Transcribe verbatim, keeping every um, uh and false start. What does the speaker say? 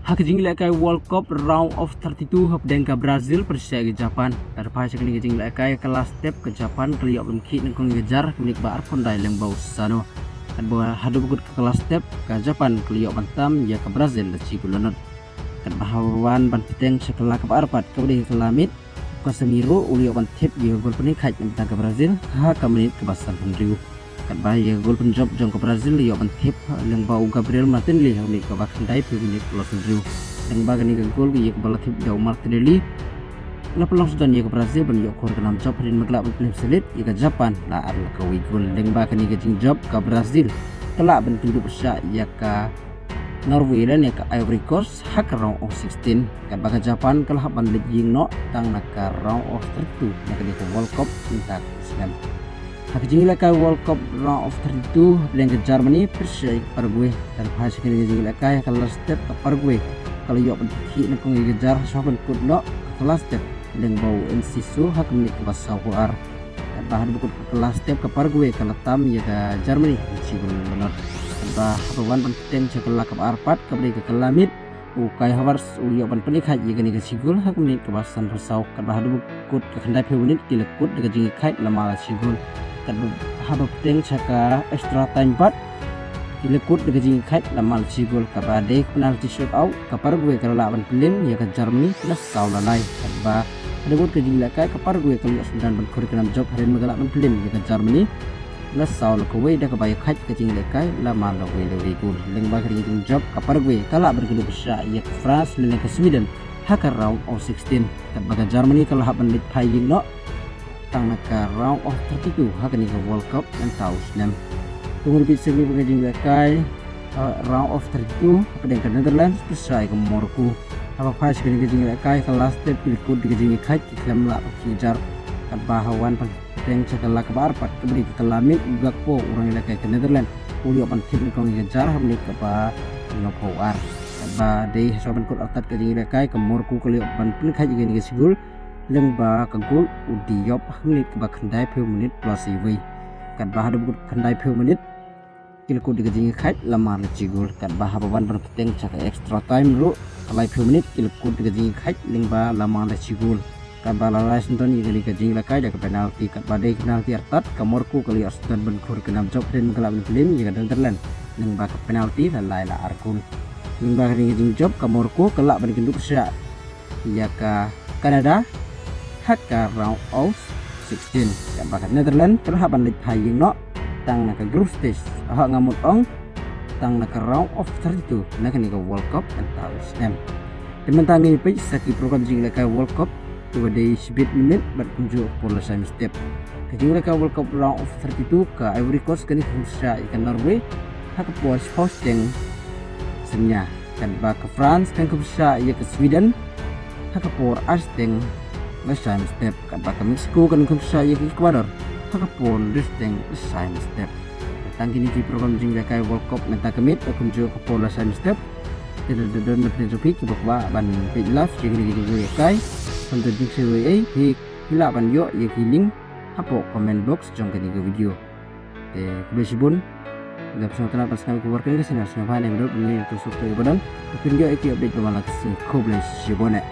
Ha ka jingïalehkai World Cup Round of thirty-two hapdeng ka Brazil pyrshah ïa ka Japan. Lada phai sha kane ka jingïalehkai ha ka last step ka Japan ka la ïoh ban khih nyngkong ïa ka jar ha ka minit ba arphew khyndai lyngba u Sano. Katba haduh ba kut ka last step ka Japan ka la ïoh ban tam ïa ka Brazil da shi gol la nod. Katba haba wan ban bteng sha ka la kaba arphew pat kaba dei ka la miet, u Casemiro u la ïoh ban thep ïa ka gol pynkhih na bynta ka Brazil ha ka minit kaba sanphew hynriew. Katba ïa ka gol pynjop jong ka Brazil la ïoh ban thep lyngba u Gabriel Martinelli ha ka minit kaba khyndaiphew minit plus hynriew. Lyngba kane ka gol ïa kaba la thep da u Martinelli la pynlong sdang ïa ka Brazil ban ïoh khur ka nam jop hadien ba ka la ban pynlip sha leit ïa ka Japan la ar la kawei gol. Lyngba kane ka jingjop ka Brazil ka la ban kynduh pyrshah ïa ka Norway lane ka Ivory Coast ha ka round of sixteen. Katba ka Japan ka la hap ban leit ïing noh tang na ka round of thirty-two na kane ka World Cup mynta ka snem. Ha ka jingïalehkai World Cup round of thirty-two hapdeng ka Germany pyrshah ïa ka Paraguay. Lada phai sha kane ka jingïalehkai ha ka last step ka Paraguay ka la ïoh ban khih nyngkong ïa ka jar ha shuwa ban kut noh ka last step lyngba u Enciso ha ka minit kaba sawphew ar. Katba haduh ba kut ka last step ka Paraguay ka la tam ïa ka Germany da shi gol la nod. Katba haba wan ban bteng sha ka la kaba arphew pat kaba dei ka la miet, u Kai Havertz u la ïoh ban pynkhih ïa kane ka shi gol ha ka minit kaba sanphew saw. Katba haduh ba kut ka khyndaiphew minit ki la kut da ka jingkhih la mar la shi gol. Katba haba bteng sha ka extra time pat ki la kut da ka jingkhih la mar la shi gol. Katba dei ka penalty shootout ka Paraguay ka la lah ban pynlip ïa ka Germany la saw la lai. Katba haduh ba kut ka jingïalehkai ka Paraguay ka la ïoh sdang ban khur ka nam jop hadien ba ka la lah ban pynlip ïa ka Germany la saw la kawei da kaba ïakhih ka jingïalehkai la mar la wei la wei gol. Lyngba kane ka jingjop ka Paraguay ka la lah ban kynduh pyrshah ïa ka France lane ka Sweden ha ka round of sixteen. Katba ka Germany ka la hap ban leit phai ïing noh tang na ka round of thirty-two ha kane ka World Cup mynta u snem. Kumno phi sngewbha ka jingïalehkai, uh, round of thirty-two hapdeng ka Netherlands pyrshah ïa ka Morocco. Haba phai sha kane ka jingïalehkai ka last step ki la kut da ka jingkhih ki khlem lah ban khih jar. Katba haba wan ban bteng sha ka la kaba arphew pat kaba dei ka la miet, u Gakpo u nongïaleh ïalehkai ka Netherlands u la ïoh ban thep nyngkong ïa ka jar ha ka minit kaba hynñiewphew ar. Katba dei ha shuwa ban kut artat ka jingïalehkai ka Morocco ka la ïoh ban pynkhih ïa kane ka shi gol lyngba ka gol u Diop ha ka minit kaba khyndaiphew minit plus iwei. Katba haduh ba kut khyndaiphew minit ki la kut da ka jingkhih la mar la shi gol. Katba haba wan ban bteng sha ka extra time ruh ka laiphew minit ki la kut da ka jingkhih lyngba la mar la shi gol. Katba la lai sdang ïa kane ka jingïalehkai da ka penalty. Katba dei ka penalty artat ka Morocco ka la ïoh sdang ban khur ka nam jop hadien ba ka la lah ban pynlip ïa ka Netherlands lyngba ka penalty la lai la ar gol. Lyngba kane ka jingjop ka Morocco ka la lah ban kynduh pyrshah ïa ka Canada ha ka round of sixteen. Katba ka Netherlands ka la hap ban leit phai ïing noh tang na ka group stage, ha nga mut ong tang na ka round of thirty-two na kane ka World Cup mynta u snem. Te mynta ngin ïa peit sa ki program jingïalehkai World Cup kiba dei shibit minit bad kumjuh ka por lashai mynstep. Ka jingïalehkai World Cup round of thirty-two ka Ivory Coast kan ïakhun pyrshah ïa ka Norway ha ka por shiphew shiteng synñia. Katba ka France kan ïakhun pyrshah ïa ka Sweden ha ka por ar shiteng lashai mynstep. Katba ka Mexico kan ïakhun pyrshah ïa ka Ecuador ha ka por hynriew shiteng lashai mynstep. Tang kine ki program jingïalehkai World Cup mynta ka miet, kumjuh ka por lashai mynstep. Te lada don na pdeng jong phi kiba kwah ban peit live ïa kine ki jingïalehkai, ban don jingshai ei ei, phi lah ban ïoh ïa ki link hapoh comment box jong kane ka video. Te khublei shibun. Lada phi sngewtynnat ban sngap ïa ka khubor kane ka sngi, sngewbha ai map ban ïa tu suk tu ïa ba don, phin ïoh ïa ki update ba man la ka sngi. Khublei shibun eh.